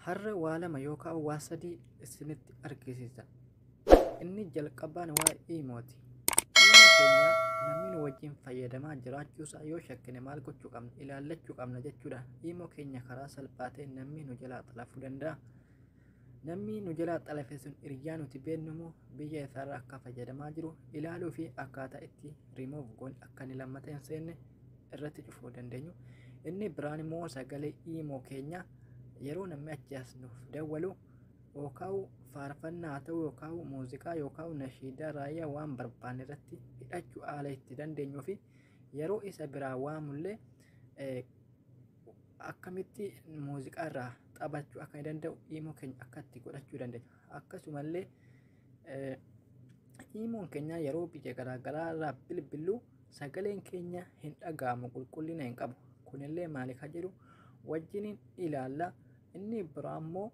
Har'a waa lama yookaan waa sadii isinitti argisiisa. Inni jalqabaan waa'ee imooti. Imo keenya namni nu wajjin fayyadamaa jiraachuusaa yoo shakkine maal gochuu qabna? Ilaallachuu qabna jechuudha. Imo keenya karaa salphaa ta'een namni nu jalaa xalafuu danda'a. Namni nu jalaa xalafe sun hiriyaa nuti beeknu moo biyya isaarraa akka fayyadamaa jiru ilaaluu fi akkaataa itti remove goone akka inni lammata hin seenne irratti cufuu dandeenyu. Inni biraan immoo sagalee imo keenya yeroo namni achi as nuuf dawwalu yookaan faarfannaa haa ta'u yookaan muuziqaa yookaan nashiidaa raayyaa waan barbaanne irratti hidhachuu haala itti dandeenyuu fi yeroo isa biraa waamullee akkamitti muuziqaa irraa taphachuu akka danda'u imo keenya akka itti godhachuu dandeenya. Akkasumallee imoon keenya yeroo biyya garaagaraa irraa bilbillu sagaleen keenya hin dhaga'amu, qulqullina hin qabu. Kunillee maali ka jedhu wajjiniin ilaalla. Inni biraa immoo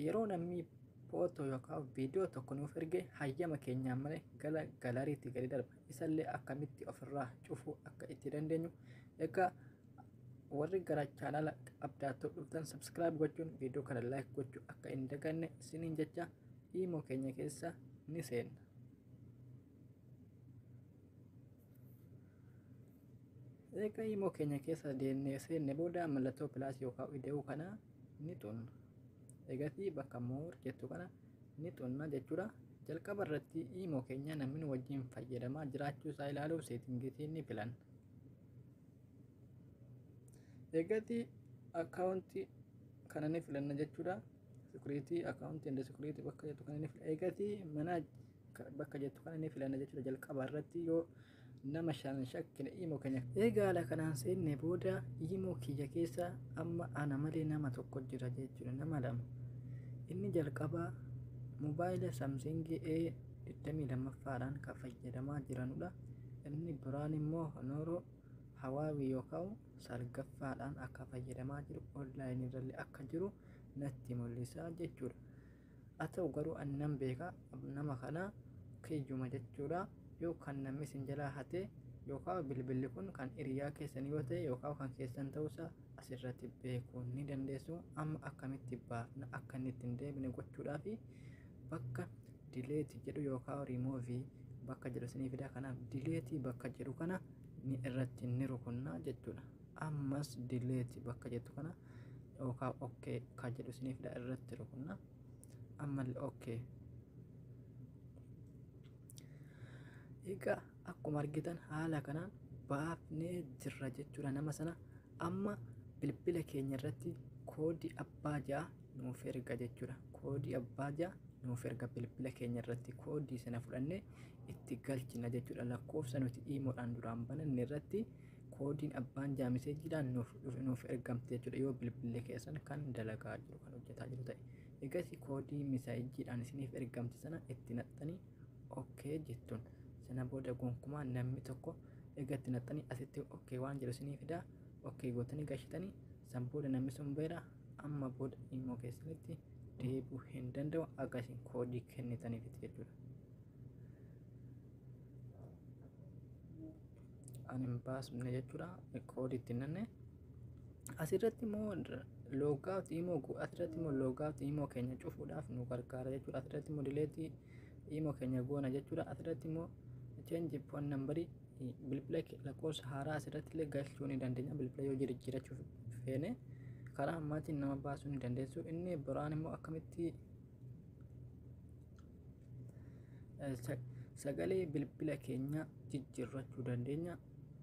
yeroo namni footoo yookaan viidiyoo tokko nuuf erge hayyama keenyaan malee gara gallerytti gadi darba. Isallee akkamitti ofirraa cufuu akka itti dandeenyu. Egaa warri gara chaanala Abdaattuu dhuftan subscribe gochuun viidiyoo kana like gochuu akka hin daganne isiniin jecha imo keenya keessa ni seenna. Egaa imo keenya keessa deemnee seenne booda mallattoo plus yookaan ida'uu kana ni xunna. Egasii bakka more jettu kana ni xunna jechuudha. Jalqaba irratti imo keenya namni nu wajjin fayyadamaa jiraachuu isaa ilaaluuf settingiitiin ni filanna. Egatii account kana ni filanna jechuudha. Security, account and security bakka jettu kana ni filanna. Egatii mana bakka jettu kana ni filanna jechuudha. Jalqaba irratti yoo nama shan shakkine imo keenya. Egaa haala kanaan seenne booda imo kiyya keessa amma ana malee nama tokko jira jechuudha. Nama lama. Inni jalqabaa mobaayila Samsung A 22ffaadhaan kan fayyadamaa jiranudha. Inni biraan immoo Honor Huawei yookaan salgaffaadhaan akka fayyadamaa jiru online irrallee akka jiru natti mul'isa jechuudha. Haa ta'u garuu ani nan beeka nama kana kiyyuma jechuudha. Yoo kan namni isin jalaa hate yookaan bilbilli kun kan hiriyaa keessan yoo ta'e yookaan kan keessan ta'uusaa asirratti beekuu ni dandeessu. Amma akkamitti baafna akka inni ittiin deebine gochuudhaaf bakka delete jedhu yookaan rimuuvii bakka jedhu isinii fida. Kanaaf delete bakka jedhu kana ni irratti ni rukunna jechuudha. Ammas delete bakka jettu kana yookaan okay kan jedhu isinii fida, irratti rukunna. Ammallee okay. Egaa akkuma argitan haala kanaan baafnee jirra jechuudha nama sana. Amma bilbila keenya irratti koodii abbaa 6 nuuf erga jechuudha. Koodii abbaa 6 nuuf erga, bilbila keenya irratti koodii sana fudhannee itti galchina jechuudha. Lakkoofsa nuti imoodhaan duraan bananne irratti koodiin abbaan 6 messageiidhaan nuuf ergamte jechuudha. Yoo bilbilli keessan kan dalagaa jiru, kan hojjetaa jiru ta'e. Egas koodii messageiidhaan isiniif ergamte sana itti naqxanii okay jettuun. Sana booda gonkumaa namni tokko egaa itti naqxanii asitti okay waan jedhu isinii fidaa, okay gootanii gashitanii san booda namni sun beera amma booda imo keessanitti deebi'uu hin danda'u akka isin koodii kennitaniifiti jechuudha. Ani hin baasne jechuudha, koodii ittiin nanne. Asirratti immoo logout imo, asirratti immoo logout imo keenya cufuudhaaf nu gargaara jechuudha. Asirratti immoo delete imo keenya goona jechuudha. Asirratti immoo change phone number, bilbila lakkoofsa haaraa asirratti illee galchuu ni dandeenya. Bilbila yoo jijjiirachuuf feene karaa ammaatiin nama baasuu ni dandeessu. Inni biraan immoo akkamitti sagalee bilbila keenya jijjiirrachuu dandeenya?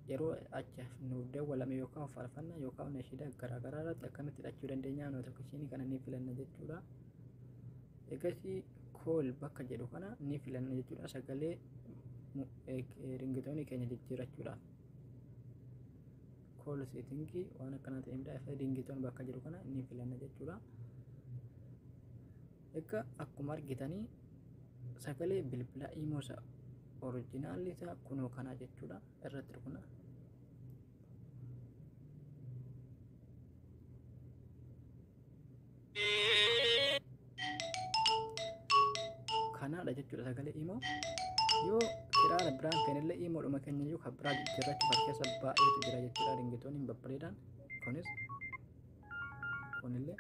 Yeroo achi nuuf dawwalame yookaan faarfannaa yookaan nashiidaa garaagaraa irratti akkamitti hidhachuu dandeenya? Notification kana ni filanna jechuudha. Egasii call bakka jedhu kana ni filanna jechuudha. Sagalee ringtone keenya jijjiirrachuudhaaf. Call setting waan akkanaa ta'e hunda ringtone bakka jedhu kana ni filanna jechuudha. Egaa akkuma argitanii sagalee bilbila imo isa originalli isaa kunoo kana jechuudha, irratti rukuna. Kanaadha jechuudha sagalee imo. Yoo kiraara biraan kennillee imoodhuma keenya iyyuu kan biraa jijjiirrachuuf as keessa baay'eetu jira jechuudha. Ringtoneiin babbareedaan kunis kunillee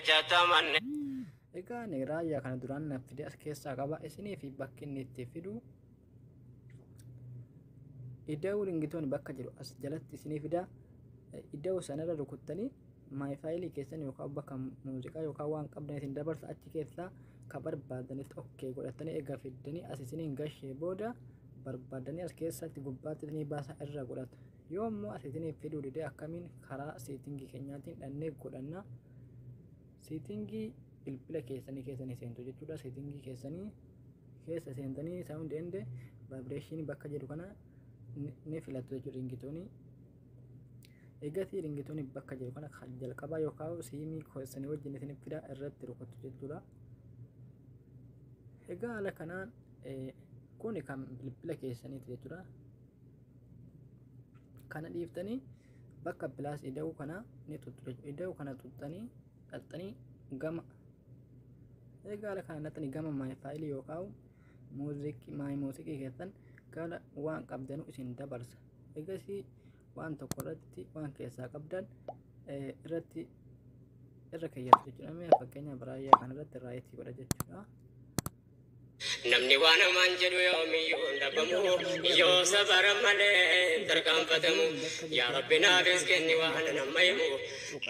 Jatamanne. Egaa ani raayyaa kana duraan naaf fide as keessaa qaba. Isinii fi bakki inni itti fidu iddoo ringtone bakka jiru as jalatti isinii fida. Iddoo sanarra rukuttanii my file keessan yookaan bakka muuziqaa yookaan waan qabdan isin dabarsa, achi keessaa ka barbaadanitti okay godhatanii egaa fiddanii as isiniin gashee booda barbaadanii as keessatti gubbaatti isinii baasa, irra godhatu. Yoo immoo as isinii fiduu dide, akkamiin karaa setting keenyaatiin dhannee godhanna? Setting bilbila keessanii keessanii seentu jechuudha. Setting keessanii keessa seentanii sound and vibration bakka jedhu kana ni filattu jechuudha, ringtone. Eegasii ringtone bakka jedhu kana kan jalqabaa yookaan siimii keessanii wajjin isin fida, irratti rukutu jechuudha. Egaa haala kanaan kuni kan bilbila keessaniiti jechuudha. Kana dhiiftanii bakka plus ida'uu kana ni tuttu jechuudha. Ida'uu kana tuttanii xaxxanii gama, egaa haala kana naxxanii gama my file yookaan muuziqii, my muuziqii keessan gara waan qabdanu isin dabarsa. Egasii waan tokko irratti waan keessaa qabdan irratti irra keeyyattu jechuudha. Mee fakkeenyaaf raayyaa kana irratti right godha jechuudha. Namni waan hamaan jedhu yoomiyyuu hin dhabamu, yoo sabara malee tarkaanfatamu. Yaa Rabbi, naafis kenni waan nama himu.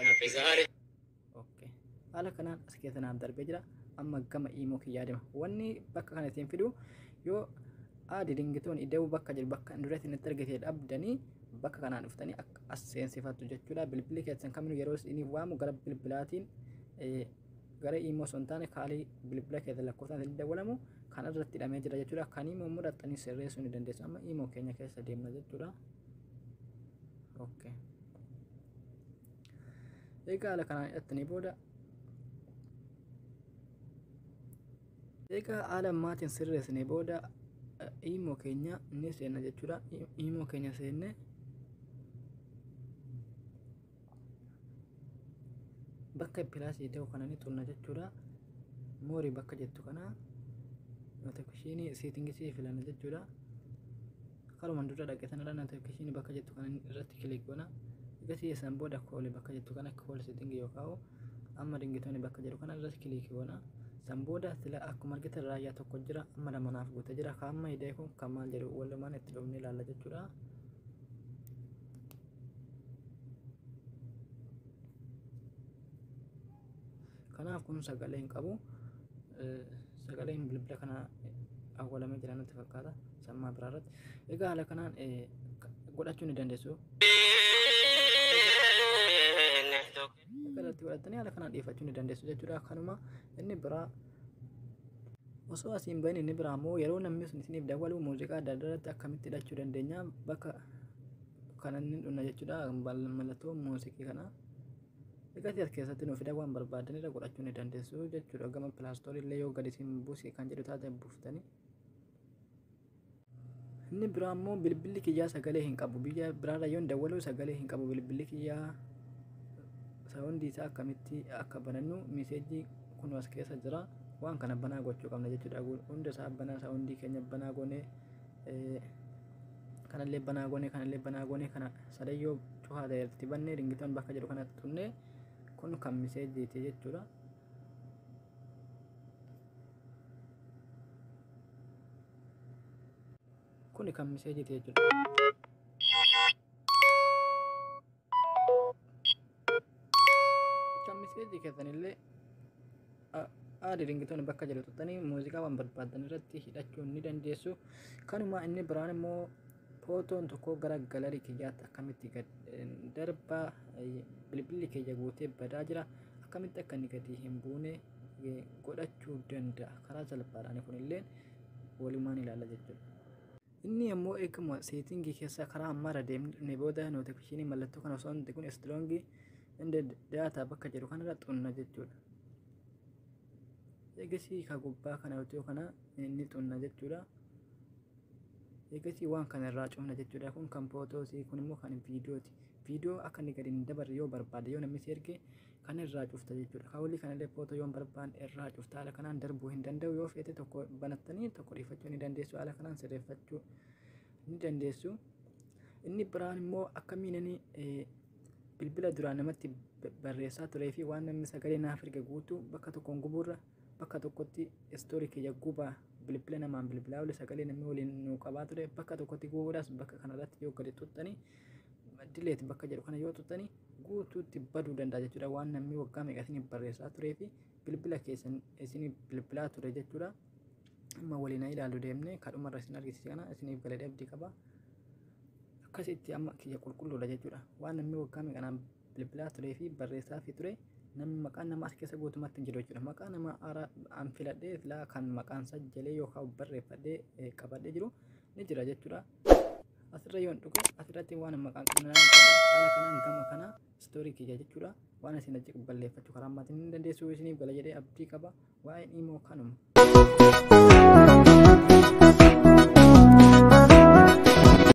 Naffisaari. Okay. Haala kanaan as keessa naaf darbee jira. Amma gama iimoo kiyyaa deema. Wanni bakka kana isin fidu, yoo add ringtone ida'uu bakka jiru bakka duratti itti argite dhabdanii, bakka kanaan dhuftanii akka as seensifattu jechuudha. Bilbilli keessan kaminuu yeroo isiniif waamu gara bilbilaatiin gara iimoo osoo hin taane kaalii bilbila keessan lakkoofsaan isin dawwalamu kan irratti hidhamee jira jechuudha. Kan iimoo immoo dhaxxanii sirreessuu ni dandeessu. Amma iimoo keenya keessa deemna jechuudha. Okay. Egaa haala kanaan hidhattanii booda, egaa haala ammaatiin sirreessine booda iimoo keenya ni seenna jechuudha. Iimoo keenya seenne bakka plus ta'u kana ni xunna jechuudha. More bakka jettu kana notification settings filanna jechuudha. Karuma dura dhaqeessanidha, notification bakka jettu kana irratti click goona. Egasii isaan booda call bakka jettu kana, call setting yookaan amma ringtone bakka jedhu kana irratti click goona. San booda sila akkuma argitan raayyaa tokko jira, amma lama naaf guutee jira. Kan amma hidhee kun kan maal jedhu walumaan itti dhufnee ilaalla jechuudha. Kanaaf kun sagalee hin qabu. Sagaleen bilbila kana awwalamee jira natti fakkaata sammaa biraa irratti. Egaa haala kanaan godhachuu ni dandeessu. Akka irratti godhattanii haala kanaan dhiyeeffachuu ni dandeessu jechuudha. Kanuma inni biraa osoo asiin bahin, inni biraa immoo yeroo namni sun isiniif dawwalu muuziqaa adda addaa irratti akkamitti hidhachuu dandeenya? Bakka kana inni dhunna jechuudha, mallattoo muuziqii kana. Egaa as keessatti nuuf fida, waan barbaadan irra godhachuu ni dandeessu jechuudha. Gama Play Store illee yoo gadi isin buuse kan jedhu taate buuftanii. Inni biraa immoo bilbilli kiyyaa sagalee hin qabu. Biyya biraarra yoon dawwalu sagalee hin qabu bilbilli kiyyaa. Sound isaa akkamitti akka banannu message kun as keessa jira. Waan kana banaa gochuu qabna jechuudha. Hunda isaa banaa, sound keenya banaa goonee, kanallee banaa goonee, kanallee banaa goonee, kana sadayyoo cufaa ta'e irratti bannee ringtone bakka jedhu kanatti tunnee, kun kan messageiiti jechuudha. Kun kan messageiiti jechuudha. Kan message keessanillee add ringtone bakka jedhu tuttanii muuziqaa waan barbaadan irratti hidhachuu ni dandeessu. Kanuma inni biraan immoo footoon tokko gara gallery kiyyaatti akkamitti gad darba? Bilbilli kiyya guutee badaa jira. Akkamitti akka inni gadi hin buune godhachuu danda'a? Karaa salphaadhaan kunillee walumaan ilaalla jechuudha. Inni immoo eeguma setting keessa karaa ammaarra deemne booda notification mallattoo kana osoo hin kun storage and data bakka jedhu kanarra xunna jechuudha. Eegasii ka gubbaa kana yoo kana inni xunna jechuudha. Eegasii waan kana irraa cufna jechuudha. Kun kan photos, kun immoo kan viidiyooti. Viidiyoo akka inni gadi hin dabarre yoo barbaade, yoo namni si erge, kan irraa cufta jechuudha. Kaawulii kanallee footoo yoo barbaanne irraa cufta. Haala kanaan darbuu hin danda'u. Yoo feete tokko banattanii tokko dhiifachuu ni dandeessu. Haala kanaan sirreeffachuu ni dandeessu. Inni biraan immoo akkamiin inni bilbila duraan namatti Barreessaa turee fi waan namni sagalee naaf erge guutuu bakka tokkoon gubuurra bakka tokkotti story kiyya gubaa, bilbila namaan bilbilaa oole, sagalee namni waliin nuu qabaa ture bakka tokkotti gubuudhaas bakka kanarratti yoo gadi xuxxanii, delete bakka jedhu kana yoo xuxxanii, guutuutti baduu danda'a jechuudha. Waan namni waggaa meeqa isinii barreessaa turee fi bilbila keessan isinii bilbilaa ture jechuudha. Amma waliin haa ilaallu deemnee kadhumarra isin argisiise kana isiniif galee abdii qaba. Akkasitti amma kiyya qulqulluudha jechuudha. Waan namni waggaa meeqanaan bilbilaa turee fi barreessaa fi ture, namni maqaan nama as keessa guutummaatti hin jiru jechuudha. Maqaa nama an filadhee filaa kan maqaan isaa jalee yookaan barreeffadhee qabadhee jiru ni jira jechuudha. Asirra yoon dhufe, asirratti waan maqaan qabnaa haala kanaan gama kana story kiyya jechuudha. Waan isin achi balleeffachuu karaa ammaatiin hin dandeessu, isiniif gala jedhee abdii qaba. Waa'een imo kanuma.